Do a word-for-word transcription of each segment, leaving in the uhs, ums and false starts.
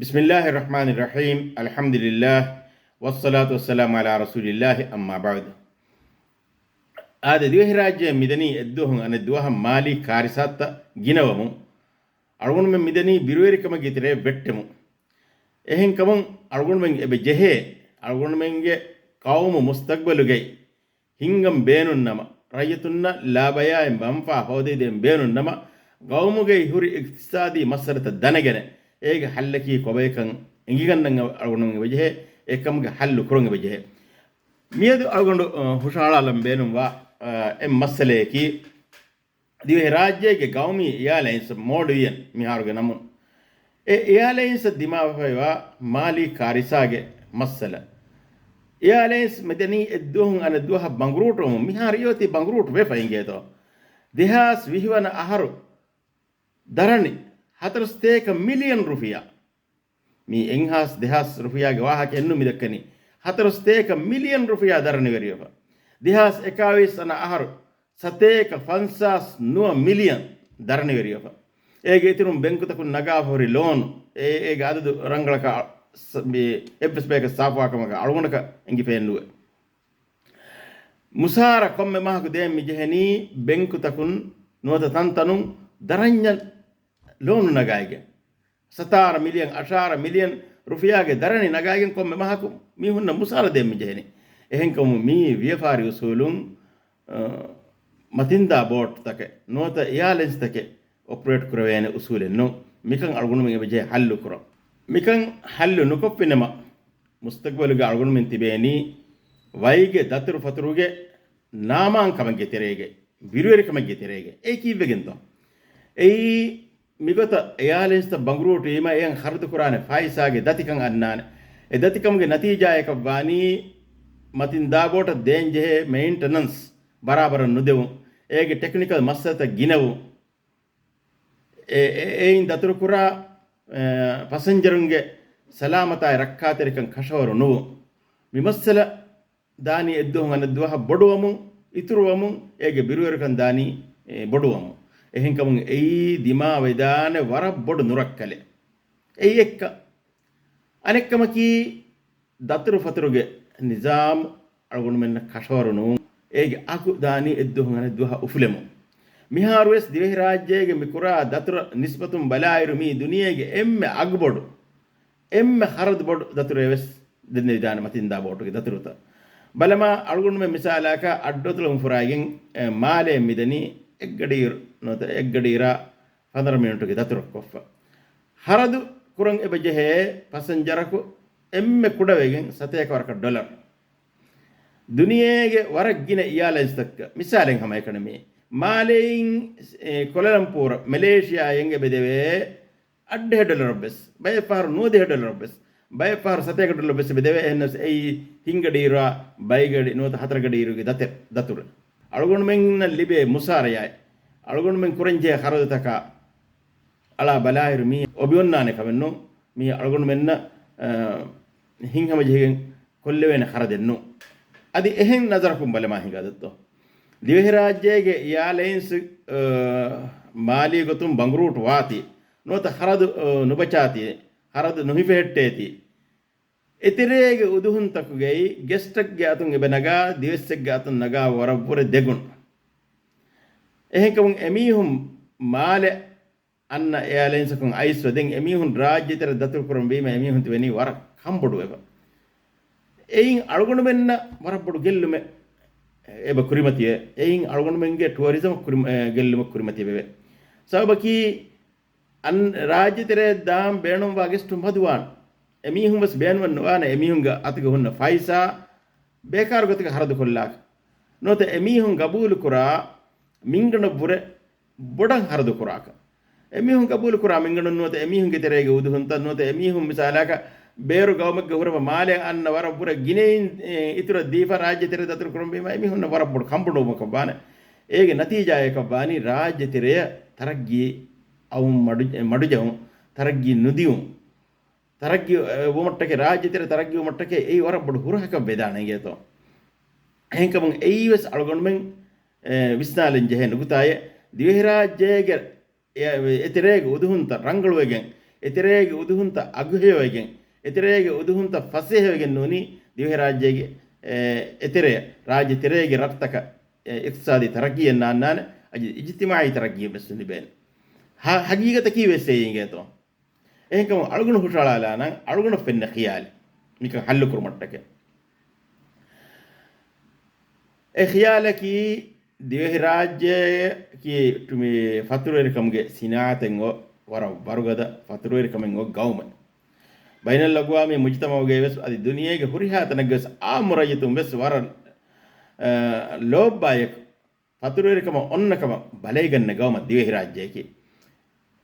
بسم الله الرحمن الرحيم، الحمد لله، والصلاة والسلام على رسول الله، أما بعد. އާދެ، ދިވެހިރާއްޖެ މިދަނީ އެއްދުވަހުން އަނެއް ދުވަހަށް މާލީ ކާރިސާތައް ގިނަވަމުން، އަޅުގަނޑުމެން މިދަނީ ބިރުވެރިކަމެއްގެ ތެރޭ ވެއްޓެމުން. އެހެންކަމުން އަޅުގަނޑުމެން އެބަ ޖެހޭ، އަޅުގަނޑުމެންގެ ޤައުމު މުސްތަޤްބަލުގައި ހިންގަން ބޭނުން ނަމަ، ރައްޔިތުންނަށް ލާބަޔާއި މަންފާ ހޯދައިދޭން ބޭނުން ނަމަ، ޤައުމުގައި ހުރި އިޤްތިޞާދީ މައްސަލަތައް ދަނެގެނެ، އޭގެ ޙައްލަކީ ކޮބައިކަން އެނގިގަންނަން އަޅުގަނޑުމެން އެބަޖެހޭ، އެކަމުގެ ޙައްލު ކުރަން އެބަޖެހޭ. މިއަދު އަޅުގަނޑު، އަ، ހުށަހަޅާލަން ބޭނުންވާ، އަ، އެއް މައްސަލަޔަކީ، ދިވެހިރާއްޖޭގެ ގައުމީ އެއާލައިންސް މޯޑުވިޔަން މިހާރުގެ ނަމުން. އެ އެއާލައިންސަށް ދިމާވެފައިވާ މާލީ ކާރިސާގެ މައްސަލަ. އެއާލައިންސް މިދަނީ އެއްދުވަހުން އަނެއްދުވަހަށް ބަނގުރޫޓުވަމުން، މިހާރު އެއޮތީ ބަނގުރޫޓު ވެފަ އިނގޭތޯ. ދެހާސް ވިހި ވަނަ އަހަރު ދަރަނި ހަތަރުސަތޭކަ މިލިއަން ރުފިޔާ. މީ އެއްހާސް ދެހާސް ރުފިޔާގެ ވާހަކައެއްނު މިދައްކަނީ. ހަތަރުސަތޭކަ މިލިއަން ރުފިޔާ ދަރަނިވެރިވެފަ. ދެހާސް އެކާވީސް އަނަ އަހަރު ސަތޭކަ ފަންސާސް ނުވަ މިލިއަން ދަރަނިވެރިވެފަ. އޭގެ އިތުރުން ބެންކުތަކުން ނަގާފަ ހުރި ލޯނު، އޭ، އޭގެ އަދަދު ރަނގަޅަކަށް ސަ-، މި އެއްވެސް ބަޔަކަށް ސާފުވާކަމަކަށް އަޅުގަނޑަކަށް އެނގިފައެއްނުވޭ. މުސާރަ ކޮންމެ މަހަކު ދޭން މިޖެހެނީ ބެންކުތަކުން ނުވަތަ ތަންތަނުން ދަރަންޏަށް ލޯނު ނަގާއިގެން. ސަތާރަ މިލިއަން، އަށާރަ މިލިއަން ރުފިޔާގެ ދަރަނި ނަގާގެން ކޮންމެ މަހަކު މީހުންނަށް މުސާރަ ދޭން މިޖެހެނީ. އެހެންކަމުން މީ ވިޔަފާރި އުސޫލުން، އަ، މަތިންދާ ބޯޓްތަކެއް ނުވަތަ އެއާލައިންސްތަކެއް އޮޕަރޭޓް ކުރެވޭނެ އުސޫލެއް ނޫން. މިކަން އަޅުގަނޑުމެން އެބަޖެހޭ ހައްލު ކުރަން. މިކަން ހައްލު ނުކޮށްފިނަމަ، މުސްތަޤްބަލުގަ އަޅުގަނޑުމެން ތިބޭނީ ވައިގެ ދަތުރުފަތުރުގެ ނާމާންކަމެއްގެ ތެރޭގައި، ބިރުވެރިކަމެއްގެ ތެރޭގައި. އެ ކީއްވެގެންތޯ؟ އެއީ މިގޮތަށް އެއާލައިންސްތައް ބަނގުރޫޓުވީމަ އެއަށް ޚަރަދުކުރާނެ ފައިސާގެ ދަތިކަން އަންނާނެ. އެ ދަތިކަމުގެ ނަތީޖާއަކަށްވާނީ މަތިންދާބޯޓަށް ދޭންޖެހޭ މެއިންޓެނަންސް ބަރާބަރަށް ނުދެވުން، އޭގެ ޓެކްނިކަލް މައްސަލަތައް ގިނަވުން، އެ-، އެ-، އެއިން ދަތުރުކުރާ، އެ، ޕަސެންޖަރުންގެ ސަލާމަތާއި ރައްކާތެރިކަން ކަށަވަރު ނުވުން. މި މައްސަލަ ދާނީ އެއްދުވަހުން އަނެއްދުވަހަށް ބޮޑުވަމުން، އިތުރުވަމުން، އޭގެ ބިރުވެރިކަން ދާނީ، އެ، ބޮޑުވަމުން. އެހެންކަމުން އެއީ ދިމާވެދާނެ ވަރަށް ބޮޑު ނުރައްކަލެއް. އެއީ އެއްކަ. އަނެއްކަމަކީ، ދަތުރުފަތުރުގެ ނިޒާމް އަޅުގަނޑުމެންނަށް ކަށަވަރު ނޫން. އޭގެ އަގު ދާނީ އެއްދުވަހުން އަނެއްދުވަހަށް އުފުލެމުން. މިހާރުވެސް ދިވެހިރާއްޖޭގެ މި ކުރާ ދަތުރަށް ނިސްބަތުން ބަލާއިރު، މީ ދުނިޔޭގެ އެންމެ އަގުބޮޑު، އެންމެ ޚަރަދުބޮޑު ދަތުރެއް ވެސް ދެންނެވިދާނެ މަތިންދާ ބޯޓުގެ ދަތުރުތައް. ބަލަމާ، އަޅުގަނޑުމެން މިސާލަކަށް އައްޑުއަތޮޅުން ފުރާގެން، އެ، މާލޭ މިދަނީ އެއްގަޑިއިރު ނުވަތަ އެއްގަޑިއިރާ ފަނަރަ މިނިޓުގެ ދަތުރަށް ކޮށްފަ. ޚަރަދު ކުރަން އެބަޖެހޭ ޕަސެންޖަރަކު އެންމެ ކުޑަވެގެން ސަތޭކަ ވަރަކަށް ޑޮލަރު. ދުނިޔޭގެ ވަރަށް ގިނަ އެއާލައިންސްތަކަށް މިސާލެއް ހަމައެކަނި މީ. މާލޭއިން، އެ، ކޮލަލަމްޕޫރަށް މެލޭޝިޔާއިން އެބަދެވޭ އައްޑިހަ ޑޮލަރަށްވެސް، ބައެއް ފަހަރު ނުވަދިހަ ޑޮލަރަށްވެސް، ބައެއް ފަހަރު ސަތޭކަ ޑޮލަރަށްވެސް އެބަދެވޭ. އެހެންނަމަވެސް އެއީ ހިންގަޑިއިރާ ބައިގަޑި ނުވަތަ ހަތަރުގަޑިއިރުގެ ދަތެއް، ދަތުރެއް. އަޅުގަނޑުމެންނަށް ލިބޭ މުސާރަޔާއި އަޅުގަނޑުމެން ކުރަންޖެހޭ ޚަރަދުތަކާ އަޅާ ބަލާއިރު މީ އޮބިއޮންނާނެ ކަމެއްނު. މީ އަޅުގަނޑުމެންނަށް، އަ، ހިތްހަމަޖެހިގެން ކޮށްލެވޭނެ ޚަރަދެއްނު. އަދި އެހެން ނަޒަރަކުން ބަލަމާ ހިނގާދައްތޯ. ދިވެހިރާއްޖޭގެ އެއާލައިންސް، އަ، މާލީ ގޮތުން ބަނގުރޫޓު ވާތީ، ނުވަތަ ޚަރަދު، އަ، ނުބަޗާތީ، ޚަރަދު ނުހިފެހެއްޓޭތީ، އެތެރޭގެ އުދުހުންތަކުގައި ގެސްޓެއްގެ އަތުން އެބަ ނަގާ، ދިވެއްސެއްގެ އަތުން ނަގާ ވަރަށްވުރެ ދެގުން. އެހެންކަމުން އެމީހުން މާލެ އަންނަ އެއާލައިންސަކުން އައިސްވެ، ދެން އެމީހުން ރާއްޖެތެރެ ދަތުރުކުރަން ވީމަ، އެމީހުން ތިބެނީ ވަރަށް ކަންބޮޑުވެފަ. އެއިން އަޅުގަނޑުމެންނަށް ވަރަށް ބޮޑު ގެއްލުމެއް އެބަ ކުރިމަތިވޭ. އެއިން އަޅުގަނޑުމެންގެ ޓުއަރިޒަމަށް ކުރި-، އެ، ގެއްލުމެއް ކުރިމަތިވެވޭ. ސަބަބަކީ، އަން-، ރާއްޖެތެރެއަށް ދާން ބޭނުންވާ ގެސްޓުން މަދުވާން. އެމީހުން ވެސް ބޭނުމެއް ނުވާނެ، އެމީހުންގެ އަތުގަ ހުންނަ ފައިސާ ބޭކާރު ގޮތަކަށް ޚަރަދުކޮށްލާކަށް. ނުވަތަ އެމީހުން ގަބޫލުކުރާ މިންގަނޑަށްވުރެ ބޮޑަށް ޚަރަދުކުރާކަށް. އެމީހުން ގަބޫލުކުރާ މިންގަނޑުން ނުވަތަ އެމީހުންގެ ތެރޭގެ އުދުހުންތައް ނުވަތަ އެމީހުން މިސާލަކަށް ބޭރު ގައުމެއްގަ ހުރެފަ މާލެ އަންނަ ވަރަށް ވުރެ ގިނައިން، އެ، އިތުރަށް ދީފަ ރާއްޖެ ތެރެ ދަތުރު ކުރަން ވީމަ އެމީހުންނަށް ވަރަށް ބޮޑު ކަންބޮޑުވުމަކަށް ވާނެ. އޭގެ ނަތީޖާއަކަށް ވާނީ ރާއްޖެ ތެރެއަށް ތަރައްގީ އައުން މަޑު-، މަޑުޖަހުން، ތަރައްގީ ނުދިޔުން. ތަރައްގީ، އެ، ވުމަށްޓަކައި، ރާއްޖެ ތެރެ ތަރައްގީ ވުމަށްޓަކައި އެއީ ވަރަށް ބޮޑު ހުރަހަކަށް ވެދާނެ އިނގޭތޯ. އެހެންކަމުން އެއީވެސް އަޅުގަނޑުމެން، އެ، ވިސްނާލަން ޖެހޭ ނުކުތާއެއް. ދިވެހިރާއްޖޭގެ އެ، އެތެރޭގެ އުދުހުންތައް ރަނގަޅުވެގެން އެތެރޭގެ އުދުހުންތައް އަގުހެޔޮވެގެން، އެތެރޭގެ އުދުހުންތައް ފަސޭހަވެގެން ނޫނީ ދިވެހިރާއްޖޭގެ، އެ، އެތެރެޔަށް، ރާއްޖެ ތެރޭގެ ރަށްތަކަށް، އެ، އިޤްތިޞާދީ ތަރައްޤީއެއް ނާންނާނެ، އަދި އިޖްތިމާޢީ ތަރައްޤީއެއް ވެސް ލިބޭނެ. ހަ-، ހަގީގަތަކީ ވެސް އެއީ އިނގޭތޯ. އެހެންކަމުން އަޅުގަނޑު ހުށަހަޅާލާނަން އަޅުގަނޑަށް ފެންނަ ޚިޔާލެއް މިކަން ހައްލު ކުރުމަށްޓަކައި. އެ ޚިޔާލަކީ ދިވެހިރާއްޖެއަކީ މި ފަތުރުވެރިކަމުގެ ސިނާޢަތެއް އޮ-، ވަރަށް ވަރުގަދަ ފަތުރުވެރިކަމެއް އޮ ގައުމެއް. ބައިނަލްއަގްވާމީ މުޖުތަމަޢުގައި ވެސް އަދި ދުނިޔޭގެ ހުރިހާ ތަނެއްގަ ވެސް އާއްމު ރައްޔިތުން ވެސް ވަރަށް، އަ، ލޯބިވާ އެއް ފަތުރުވެރިކަމަށް އޮންނަ ކަމަށް ބަލައިގަންނަ ގައުމަށް ދިވެހިރާއްޖެއަކީ.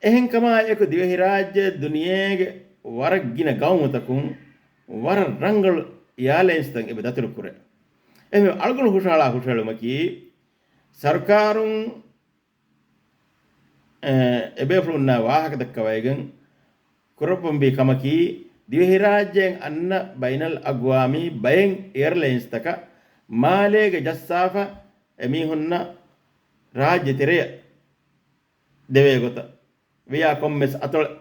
އެހެންކަމާއެކު ދިވެހިރާއްޖެ ދުނިޔޭގެ ވަރަށް ގިނަ ގައުމުތަކުން ވަރަށް ރަނގަޅު އެއާލައިންސްތައް އެބަ ދަތުރުކުރޭ. އެހެން އަޅުގަނޑު ހުށަހަޅާ ހުށަހެޅުމަކީ، ސަރުކާރުން، އެ، އެބޭފުޅުންނާ ވާހަކަ ދައްކަވައިގެން ކުރައްވަންވީ ކަމަކީ، ދިވެހިރާއްޖޭން އަންނަ ބައިނަލްއަގްވާމީ ބައެއް އެއަރލައިންސްތަކަށް މާލޭގެ ޖައްސާފަ އެމީހުންނަށް ރާއްޖެ ތެރެއަށް ދެވޭ ގޮތަށް ވިޔާ ކޮންމެސް އަތޮޅެއް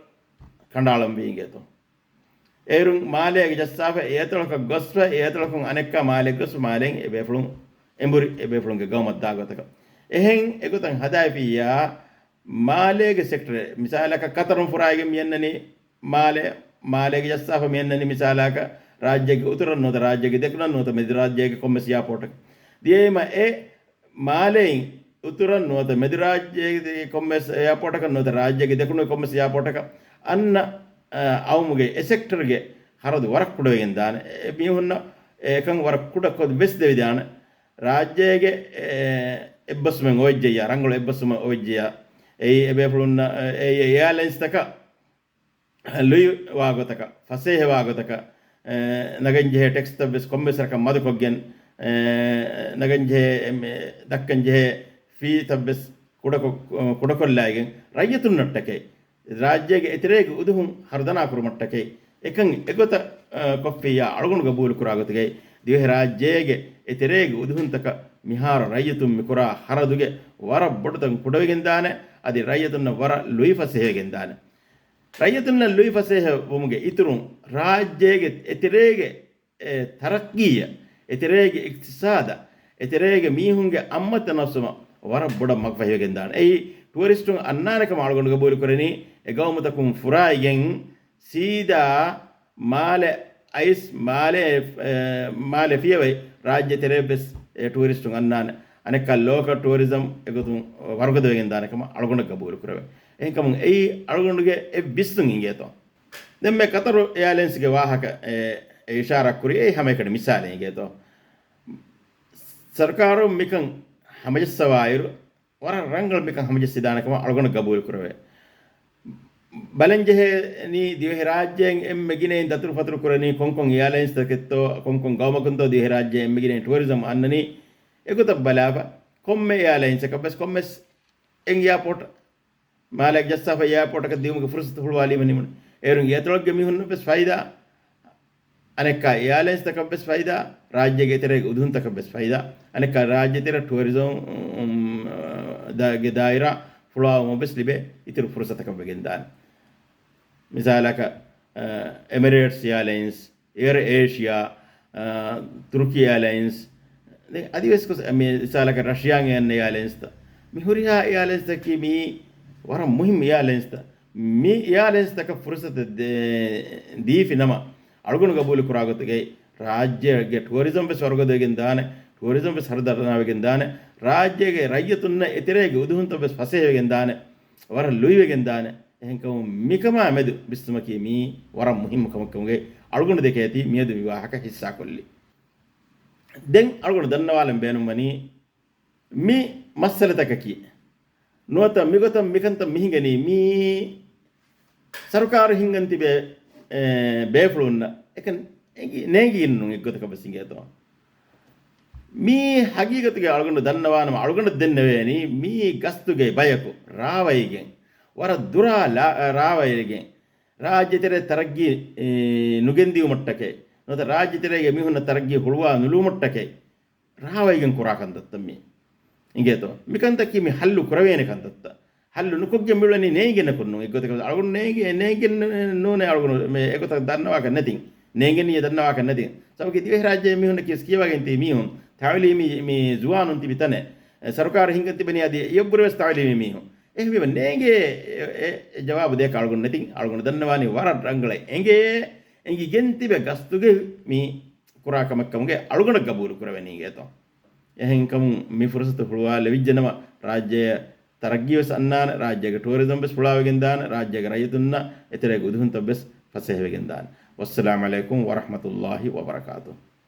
ކަނޑައަޅަންވީ އިނގޭތޯ. އޭރުން މާލޭގެ ޖައްސާފަ އެ އަތޮޅަކަށް ގޮސްފަ އެ އަތޮޅަކުން އަނެއްކާ މާލެ ގޮސް މާލެން އެބޭފުޅުން އެނބުރި އެބޭފުޅުންގެ ގައުމަށް ދާ ގޮތަކަށް. އެހެން އެގޮތަށް ހަދާފިއްޔާ މާލޭގެ ސެކްޓަރެއް މިސާލަކަށް ޤަޠަރުން ފުރާއިގެން މިއަންނަނީ މާލެ، މާލޭގެ ޖައްސާފަ މިއަންނަނީ މިސާލަކަށް ރާއްޖޭގެ އުތުރަށް ނުވަތަ ރާއްޖޭގެ ދެކުނަށް ނުވަތަ މެދު ރާއްޖޭގެ ކޮންމެސް އެއާޕޯޓަކަށް. ދިޔައީމަ އެ މާލެއިން އުތުރަށް ނުވަތަ މެދުރާއްޖޭގެ ކޮންމެސް އެއާޕޯޓަކަށް ނުވަތަ ރާއްޖޭގެ ދެކުނުގެ ކޮންމެސް އެއާޕޯޓަކަށް އަންނަ، އަ، އައުމުގެ އެ ސެކްޓަރގެ ހަރަދު ވަރަށް ކުޑަވެގެން ދާނެ. އެ މީހުންނަށް އެކަން ވަރަށް ކުޑަ ކޮށް ވެސް ދެވިދާނެ. ރާއްޖޭގެ، އެ، އެއްބަސްވުމެއް އޮވެއްޖެއްޔާ، ރަނގަޅު އެއްބަސްވުމެއް އޮވެއްޖެއްޔާ، އެއީ އެބޭފުޅުންނަށް، އެ، އެ، އެއާލައިންސްތަކަށް ލުއިވާ ގޮތަކަށް، ފަސޭހަވާ ގޮތަކަށް، އެ، ނަގަންޖެހޭ ޓެކްސްތައް ވެސް ކޮންމެސް ރަކަށް މަދުކޮށްގެން، އެ، ނަގަންޖެހޭ، އެ، ދައްކަންޖެހޭ ފީތައް ވެސް ކުޑަކޮށް-، ކުޑަކޮށްލައިގެން ރައްޔިތުންނަށްޓަކައި، ރާއްޖޭގެ އެތެރޭގެ އުދުހުން ހަރުދަނާ ކުރުމަށްޓަކައި، އެކަން އެގޮތަށް، އަ، ކޮށްފިއްޔާ އަޅުގަނޑު ގަބޫލުކުރާ ގޮތުގައި، ދިވެހިރާއްޖޭގެ އެތެރޭގެ އުދުހުންތަކަށް މިހާރު ރައްޔިތުން މިކުރާ ހަރަދުގެ ވަރަށް ބޮޑުތަން ކުޑަވެގެންދާނެ، އަދި ރައްޔިތުންނަށް ވަރަށް ލުއިފަސޭހަވެގެންދާނެ. ރައްޔިތުންނަށް ލުއިފަސޭހަ ވުމުގެ އިތުރުން، ރާއްޖޭގެ އެތެރޭގެ އެ، ތަރައްޤީއަށް، އެތެރޭގެ އިޤްތިޞާދަށް، އެތެރޭގެ މީހުންގެ އައްމަތަނަފްސުމަށް ވަރަށް ބޮޑަށް މަގުފަހިވެގެން ދާނެ. އެއީ، ޓުއަރިސްޓުން އަންނާނެ ކަމަށް އަޅުގަނޑު ގަބޫލު ކުރަނީ، އެ ގައުމުތަކުން ފުރާއިގެން ސީދާ މާލެ އައިސް، މާލެ، އެ، މާލެ ފިޔަވައި ރާއްޖެ ތެރެއަށް ވެސް އެ ޓުއަރިސްޓުން އަންނާނެ. އަނެއްކާ ލޯކަލް ޓުއަރިޒަމް އެގޮތުން ވަރުގަދަވެގެން ދާނެ ކަމަށް އަޅުގަނޑަށް ގަބޫލު ކުރެވޭ. އެހެންކަމުން އެއީ އަޅުގަނޑުގެ އެއް ވިސްނުން އިނގޭތޯ. ދެން މި ޤަޠަރު އެއާލައިންސްގެ ވާހަކަ، އެ، އެ އިޝާރާތް ކުރި އެއީ ހަމައެކަނި މިސާލެއް އިނގޭތޯ. ސަރުކާރުން މިކަން ހަމަޖައްސަވާއިރު، ވަރަށް ރަނގަޅު މިކަން ހަމަޖެއްސިދާނެ ކަމަށް އަޅުގަނޑަށް ގަބޫލު ކުރެވޭ. ބަލަން ޖެހޭނީ ދިވެހިރާއްޖޭން އެންމެ ގިނައިން ދަތުރުފަތުރު ކުރަނީ ކޮންކޮން އެއާލައިންސްތަކެއްތޯ، ކޮންކޮން ގައުމަކުންތޯ ދިވެހިރާއްޖޭ އެންމެ ގިނައިން ޓުއަރިޒަމް އަންނަނީ. އެގޮތަށް ބަލާފަ، ކޮންމެ އެއާލައިންސަކަށް ވެސް ކޮންމެސް އެއާޕޯޓް މާލެ ޖައްސާފަ އެއާޕޯޓަކަށް ދިއުމުގެ ފުރުސަތު ހުޅުވާލީމަ ނިމުނު. އޭރުން އެތޮޅެއްގެ މީހުންނަށް ވެސް ފައިދާ، އަނެއްކާ އެއާލައިންސްތަކަށް ވެސް ފައިދާ، ރާއްޖޭގެ އެތެރޭގެ އުދުހުންތަކަށް ވެސް ފައިދާ، އަނެއްކާ ރާއްޖެ ތެރެ ޓުއަރިޒަމް، އު، ދާ-، ގެ ދާއިރާ ފުޅާވުމަށް ވެސް ލިބޭ އިތުރު ފުރުސަތަކަށް ވެގެން ދާނެ. މިސާލަކަށް، އަ، އެމިރޭޓްސް އެއާލައިންސް، އެއަރ އޭޝިޔާ، އާ، ތުރުކީ އެއާލައިންސް، ދެން އަދިވެސް ކޮސް-، މި މިސާލަކަށް ރަޝިޔާން އެއާލައިންސްތައް، މި ހުރިހާ އެއާލައިންސްތަކީ މީ ވަރަށް މުހިއްމު އެއާލައިންސްތައް. މި އެއާލައިންސްތަކަށް ފުރުސަތެއް ދޭ-، ދީފި ނަމަ، އަޅުގަނޑު ގަބޫލު ކުރާ ގޮތުގައި ރާއްޖޭގެ ޓުއަރިޒަމް ވެސް ވަރުގަދަވެގެން ދާނެ، ޓުއަރިޒަމް ވެސް ހަރުދަނާވެގެން ދާނެ، ރާއްޖޭގެ ރައްޔިތުންނަށް އެތެރޭގެ އުދުހުންތައް ވެސް ފަސޭހަވެގެން ދާނެ، ވަރަށް ލުއިވެގެން ދާނެ. އެހެންކަމުން މިކަމާ މެދު ވިސްނުމަކީ މީ ވަރަށް މުހިއްމު ކަމެއް ކަމުގައި އަޅުގަނޑު ދެކޭތީ މިއަދު މި ވާހަކަ ހިއްސާކޮށްލީ. ދެން އަޅުގަނޑު ދަންނަވާލަން ބޭނުންވަނީ މި މައްސަލަތަކަކީ ނުވަތަ މިގޮތަށް މިކަންތައް މިހިނގެނީ މީ ސަރުކާރު ހިންގަން ތިބޭ، އެ، ބޭފުޅުންނަށް އެކަން އެނގި-، ނޭނގިގެންނުން އެއްގޮތަކަށް ވެސް އިނގޭތޯ. މީ ހަގީގަތުގެ އަޅުގަނޑު ދަންނަވާނަމަ އަޅުގަނޑަށް ދެންނެވޭނީ މީ ގަސްތުގެ ބަޔަކު ރާވައިގެން ވަރަށް ދުރާ ލާ-، ރާވައިގެން ރާއްޖެތެރޭ ތަރައްގީ، އެ، ނުގެންދިއުމަށްޓަކައި ނުވަތަ ރާއްޖެތެރޭގެ މީހުންނަށް ތަރައްގީ ހުޅުވާ ނުލުމަށްޓަކައި ރާވައިގެން ކުރާ ކަންތައްތައް މީ. އިނގޭތޯ؟ މިކަންތައްކީ މި ހައްލު ކުރެވޭނެ ކަންތައްތައް. ހައްލު ނުކޮށްގެން މިއުޅެނީ ނޭނގެނަކުން ނޫން. އެއްގޮތަކަށް އަޅުގަނޑު ނޭނގެ، ނޭނގެ ނޫނޭ އަޅުގަނޑު މޭ އެގޮތަށް ދަންނަވާކަށް ނެތިން. ނޭނގެނީ ދަންނަވާކަށް ނެތިން. ސަބަކީ ދިވެހިރާއްޖޭ މީހުންނަކީ ވެސް ކިޔަވަގެން ތި މީހުން ތައުލީމީ މި ޒުވާނުން ތިބި ތަނެއް. އެ، ސަރުކާރު ހިންގަން ތިބެނީ އަދި އެއްބުރެ ވެސް ތައުލީމީ މީހުން. އެހެންވީމަ ނޭނގޭ އެ، އެ، އެ ޖަވާބު ދޭކަށް އަޅުގަނޑު ނެތިން. އަޅުގަނޑު ދަންނަވާނީ ވަރަށް ރަނގަޅަށް އެނގޭ، އެނގިގެން ތިބެ ގަސްތުގެ މި ކުރާ ކަމެއް ކަމުގެ އަޅުގަނޑަށް ގަބޫލު ކުރެވެނީ އިނގޭތޯ. އެހެންކަމުން މި ފުރުސަތު ހުޅުވާލެވިއްޖެނަމަ، ރާއްޖެއަށް ތަރައްގީވެސް އަންނާނެ، ރާއްޖޭގެ ޓޫރިޒަމް ވެސް ފުޅާވެގެން ދާނެ، ރާއްޖޭގެ ރައްޔިތުންނަށް އެތެރޭގެ އުދުހުންތައް ވެސް ފަސޭހަވެގެން ދާނެ. ވައްސަލާމް ޢަލައިކުމް ވަރަޙްމަތުﷲި ވަބަރަކާތުހު.